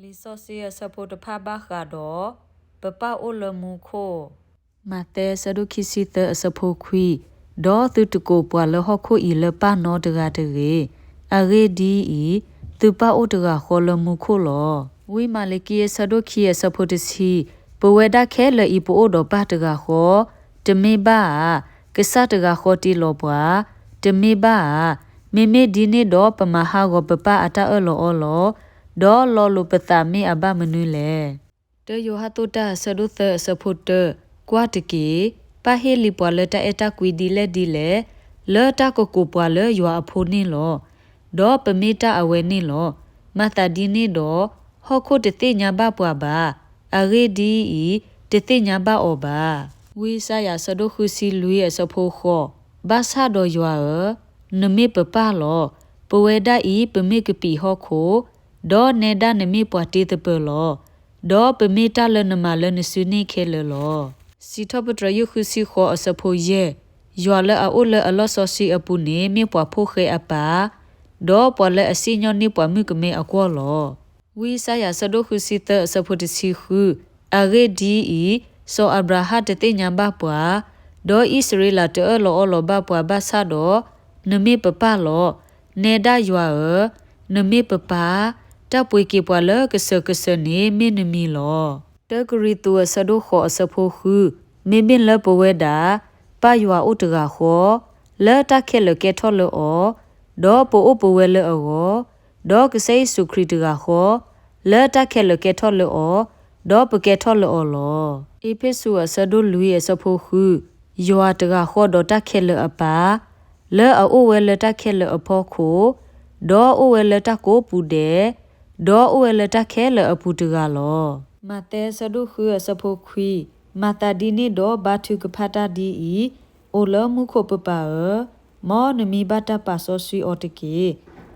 လံာ်စီဆှံအဆၢဖိတဖၣ်ဘၣ်ဃးဒီး ပပၢ်အိၣ်လၢမူခိၣ်. မးသဲအဆၢဒိၣ်ခံဆံသၢအဆၢဖိခွံ, ဒီးသုတကိးပှၤလၢဟီၣ်ခိၣ်အံၤလၢပၢ်နီတဂၤတဂ့ၤ. အဂ့ၢ်ဒ်အံၤ, သုပၢ်အိၣ်တဂၤဃီလၢမူခိၣ်လီၤ. ဝံမၤလကံအဆၢဒိၣ်ခံအဆၢဖိတဆံ, ပဝဲဒၣ်ခဲလၢာ်အံၤပအိၣ်ဒီးပၢ်တဂၤဃီ, တမ့ၢ်ဘၣ်ဧါ. ကစၢ်တဂၤဃီတ့လီၤပှၤ, တမ့ၢ်ဘၣ်ဧါ. မ့မ့ၢ်ဒ်န့ၣ်ဒီးပမၤဟးဂီၤပပၢ်အတၢ်အၢၣ်လီၤအီလီၤ, ဒီးလီၤလိာ်ပသးမ့ၢ်အဘၣ်မနုၤလဲၣ်. တၢယိၤဟၣ်အဆၢဒိၣ်သၢအဆၢဖိတၢ, ကွၢ်တက့ၢ်, ပၢ်ဟ့ၣ်လံပှၤလၢတၢ်အဲၣ်တၢ်ကွံဒ်လဲၣ်ဒ်လဲၣ်, လၢတၢ်ကကိးပှၤလၢယွၤအဖိန့ၣ်လီၤ. ဒီးပမ့ၢ်တၢ်အဝဲန့ၣ်လီၤ. မၤသးဒ်န့ၣ်ဒီး, ဟီၣ်ခိၣ်တသ့ၣ်ညါဘၣ်ပှၤဘၣ်. အဂ့ၢ်ဒ်အံၤ, တသ့ၣ်ညါဘၣ်အီၤဘၣ်. ဝံယၡါယၤအဆၢဒိၣ်ဃုဆံလွံၢ်အဆၢဖိဃိး, ဘၣ်ဆၣ်ဒီးယွၤဧၢ, နမ့ၢ်ပပၢ်လီၤ. ပဝဲဒၣ်အံၤပမ့ၢ်ကပံာ်ဟီၣ်ခိၣ်, ဒီးနဲဒၣ်နမ့ၢ်ပှၤတ့သပၢၤလီၤ. ဒီးပမ့ၢ်တၢ်လၢနမၤလၢနစုန့ၣ်ခဲလၢာ်လီၤ. စံးထီၣ်ပတြၢၤယုၢ်ဃုဆံဃိးအဆၢဖိယဲၢ်, ယွၤလၢအအိၣ်လၢအလီၢ်စီဆှံအပူၤန့ၣ် မ့ၢ်ပှၤဖိဃဲအပၢ်, ဒီးပှၤလၢအစံၣ်ညီၣ်န့ၢ်ပှၤမုၣ်ကမဲအကွီၢ်လီၤ. ဝံယၡါယၤအဆၢဒိၣ်ဃုဆံသၢအဆၢဖိတဆံဃု, အဂ့ၢ်ဒ်အံၤ, စီၤအၤဘြၤဟၣ်တသ့ၣ်ညါဘၣ်ပှၤ, ဒီးအံၣ်စရ့လးတအၢၣ်လီၤအီလီၤဘၣ်ပှၤဘၣ်ဆၣ်ဒီး, နမ့ၢ်ပပၢ်လီၤ. နဲဒၣ်ယွၤဧၢ, နမ့ၢ်ပပၢ်, တၢ်ပှ့ၤက့ၤပှၤလၢကစၢၢ်ကစၢၢ်န့ၣ်မ့ၢ်နမံၤလီၤ. တၢကရံၣ်သူးအဆၢဒိၣ်ဃိးအဆၢဖိဃု, မ့မ့ၢ်လၢပဝဲဒၣ်, ပၢ်ယွၤအိၣ်တဂၤဃီ, လၢတၢ်ခဲလၢာ်ကဲထီၣ်လၢအီၤ, ဒီးပအိၣ်ပဝဲလၢအဂီၢ်, ဒီးကစၢ်ယ့ၣ်ၡူးခရံာ်တဂၤဃီ, လၢတၢ်ခဲလၢာ်ကဲထီၣ်လၢအီၤ, ဒီးပကဲထီၣ်လၢအီၤလီၤ. အ့းဖ့းစူးအဆၢဒိၣ်လွံၢ်အဆၢဖိဃု, ယွၤတဂၤဃီဒီးတၢ်ခဲလၢာ်အပၢ်, လၢအအိၣ်ဝဲလၢတၢ်ခဲလၢာ်အဖီခိၣ်, ဒီးအိၣ်ဝဲလၢတၢ်ကိးပူၤဒဲး, ဒီးအိၣ်ဝဲလၢတၢ်ခဲလၢာ်အပူၤတဂၤလီၤ. မးသဲအဆၢဒိၣ်ဃုအဆၢဖိခွံ, မၤသးဒ်န့ၣ်ဒီးဘါထုကဖၣ်တၢ်ဒ်အံၤ, အိၣ်လၢမူခိၣ်ပပၢ်ဧၢ, မ်နမံၤဘၣ်တၢ်ပာ်စီဆှံအီၤတက့ၢ်.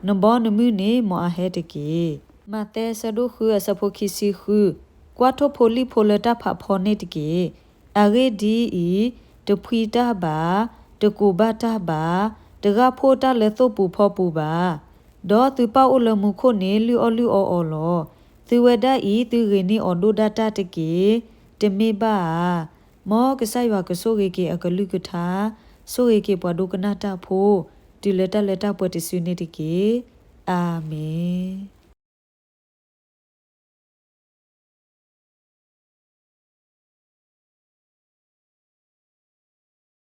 နဘီနမုၢ်န့ၣ်မ်အဟဲတက့ၢ်. မးသဲအဆၢဒိၣ်ဃုအဆၢဖိခံဆံဃု, ကွၢ်ထိၣ်ဖိလံၣ်ဖိလၢတၢ်ဖးဖီန့ၣ်တက့ၢ်. အဂ့ၢ်ဒ်အံၤ, တဖှံတၢ်ဘၣ်, တကူးဘၣ်တၢ်ဘၣ်, တဂၢ်ဖှိၣ်တၢ်လၢသိၣ်ပူၤဖီပူၤဘၣ်. ဒီးသုပၢ်အိၣ်လၢမူခိၣ်န့ၣ်လုၢ်အီၣ်လုၢ်အီအီၤလီၤ. သုဝဲဒၣ်အံၤသုဂ့ၤန့ၢ်အီၤဒိၣ်ဒၣ်တၢ်တက့ၢ်. တမ့ၢ်ဘၣ်ဧါ. မ်ကစၢ်ယွၤကဆိၣ်ဂ့ၤက့ၤအကလုၢ်ကထါ, ဆိၣ်ဂ့ၤက့ၤပှၤဒိကနၣ်တၢ်ဖိ, တုၤလၢတၢ်လၢတၢ်ပှဲၤတစုန့ၣ်တက့ၢ်. အၤမ့ၣ်.